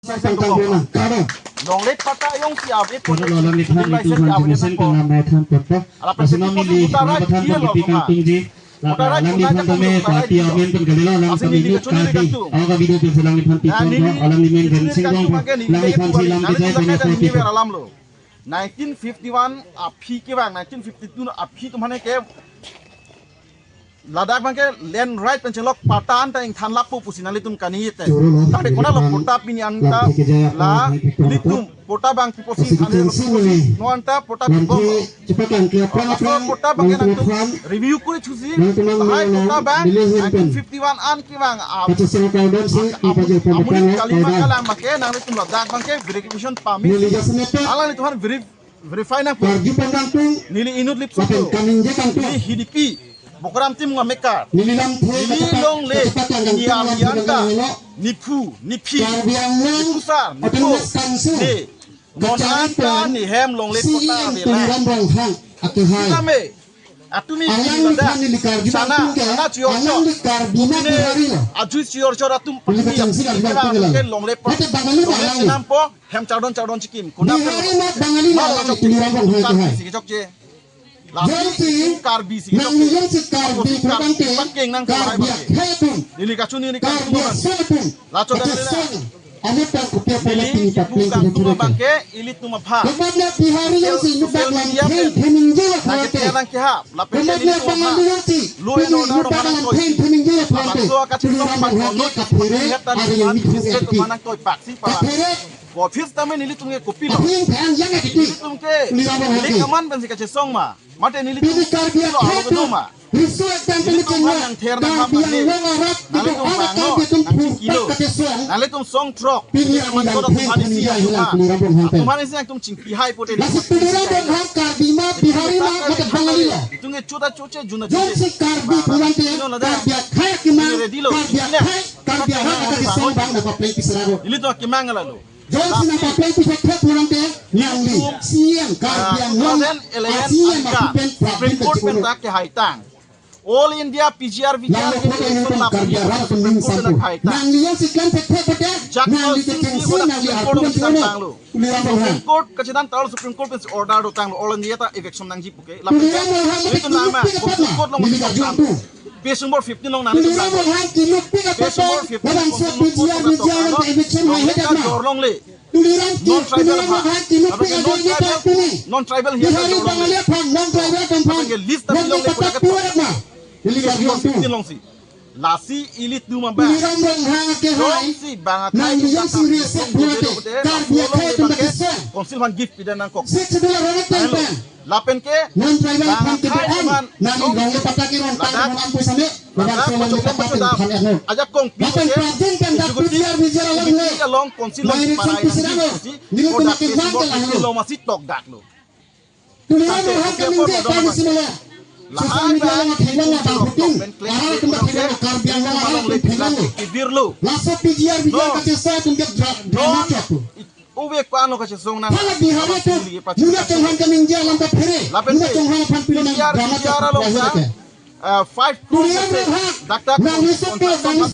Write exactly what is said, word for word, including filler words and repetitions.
Tangka pona, karo. Longle patta jongsi ave, Kono lo alam ni than, citizen license ave, ilitum than, citizen penam na than poto. Ala pasti asinong pasti ili, voter right, mapathan dia lo pangkiti koma. Kangtung ji. Voter right alam ni kona than kami tame voter right party lo. Amen pen kali lo, alam asin kami ini nuk kacung ini kadi. Kangtung. Awa ka video pen selang ni than pi. Nah, pon neli, lo, alam ni men neli Jensing kacung Rongphar, pakai ni alam ni than si lam voter right, kisa neli pen verti alam lo. Nineteen fifty-one aphi kevang, nineteen fifty-two aphi atum aphan ke ladak abangke land right pen chenglok patta an ta ingthan lapu pusi nanglitum kaningje te. Choro lo, tangte kona lo patta pini anta lam theke jaya la pa, ilitum patta abang pipo si ane lo pusi non anta patta pipo. Chepaklang ke apa apa, patta abang nangtum nangtum aphan review kuri thusi, nangtum bahai patta abang nangtum nineteen fifty-one an kevang a, kachisong kaudam si, apa je amonit patta kalima kaudam. Kalang abangke nanglitum ladak abangke verification permit. Neli jasemet. Alanglitum aphan verif-, verify nangpo. Karju pandang tung. Neli inut lip lapen sutu. Kaningje kangtung. Neli Hidipi. Bokaram Timung amekar. Neli lamthe neli kachepaklang, Longle, kachepaklang ni kangtung, alam lam yanta, kangtung lo. Niphu, niphi, Karbi Anglong nipusar, niphu, Autonomous Council, ne. Kacharli anta pen nihem Longle C E M patta ave la. Tuliram Ronghang akehai. Sitame, atumi alang ladak, neli Karbi sana, nangtum ke, sana chior chior. Alang neli Karbi na Bihari lo. Ajui chior chior atum neli pahini, kachansi Karbi nangtum ke la. Longle pa. Mate Bangali lo Longle alang. Chenampo, hem chardon chardon chikim. Kona Bihari na Bangali lo alang, Tuliram Ronghang akehai. Karbi si kechokche. Lasi jongsi Karbi si nang kechokche. Jongsi Karbi, Karbi, Karbi pangkeng nang Karbi, Karbi akhei atum. Neli kacharli neli Karbi kacharli atum. Lacho dan neli. Kachisong. Ane tang kopi apa neli pini ibu papleng kangtung kiri kiri abangke ilitum aphan. Komatne Bihari jongsi social media pen nang thening je la nang kete nang kehap. Lapen komatne nelitum aphan Bangali jongsi law and order nang nangtoi. Thening je la. Labangso kachisong Tuliram Ronghang abang ke kaphere, lihat tadi ari yang ini state phere. Mana nangtoi paksi para. Kaphere. Office tame nelitum ke kopi lo. Aphi yang thang yang akiti. Nelitum ke Tuliram Ronghang ke. Kaman pensi kachisong ma. Mate nelitum pini Karbi lo akhei alo atum. Kedoma. Riso ekdam pini nelitum chenga. Nang ther nang Karbi ham Anglong arat nang itu nelitum arat bang Karbi atum nang pur kilo. Kachisong. Nanglitum song throk. Pini nelitum amat nang koda theng Tuhan isi theni ya atum hilang ha. Tuliram Ronghang pen. Tuhan isi nangtum chingki hai pote. Lasi Tuliram Ronghang Bihari ma, Bihari ma, mate Bangali lo. Itum ke chuta chuche juna chuche. Jongsi Karbi pulang te, Karbi akhei akemang, Karbi akhei, Karbi akhei kachisong abang nangpapleng pi sera ro. Ilitum akemang lalo. Jongsi nangpapleng pi thekthek pulang te, nangli C E M Karbi Anglong, ah, C E M apipen Supreme Court pen ta kehaitang. All India P G R V G R lapen Karbi arat pen ning sampo. Nangli jongsi klem thekthek pote, nangli kechengsi, nangli arpu pen tanglo. Tuliram Ronghang. Supreme Court kachethan ta Supreme Court pen order dotanglo, All India ta eviction nangji puke. Lapen Tuliram Ronghang itu mate nama, Supreme Court long neli karju tu. Page number fifteen long nang. Tuliram Ronghang kinuk pik apa page number fifteen, labangso P G R V G R eviction hai hedak na. Tuliram ki, Tuliram Ronghang kinuk pik apa ini tak pini. Non tribal hiya Bihari Bangali aphan, non tribal aphan. List ta long le patak pura na. Neli karju tu. Lasi ilitum abang. Tuliram Ronghang akehai. Jongsi bang akhei nangli jongsi resep pulang te, Karbi akhei atum kachisong. Council aphan gift pida nangkok. Sixth Schedule aron ateng pen. Lapen ke non tribal aphan kedo-an, nangli Longle patta ke ron tang ron ampo same. Ladak kocok lem kocok dam. Ajak kong pi lapen ke. Prajin pen dak executive P G R V G R along le. Committee along council along. Direction para pi sera lo. Nelitum akevan ke lahelo. Lo masi tokdak lo. Tuliram Ronghang kaningje kami sila. Social media along thelang abang putin. Arat atum thelang, Karbi Anglong arat atum thelang. Laso P G R V G R kachisong atum ke dra-, drama ke atum. Uve ko-an lo kachisong nang. Hala Bihari atum, muna chonghan kaningje alam kaphere. Muna chonghan aphan pilo nang drama ke atum. Five crore. Tuliram Ronghang, nang nisok ke, nang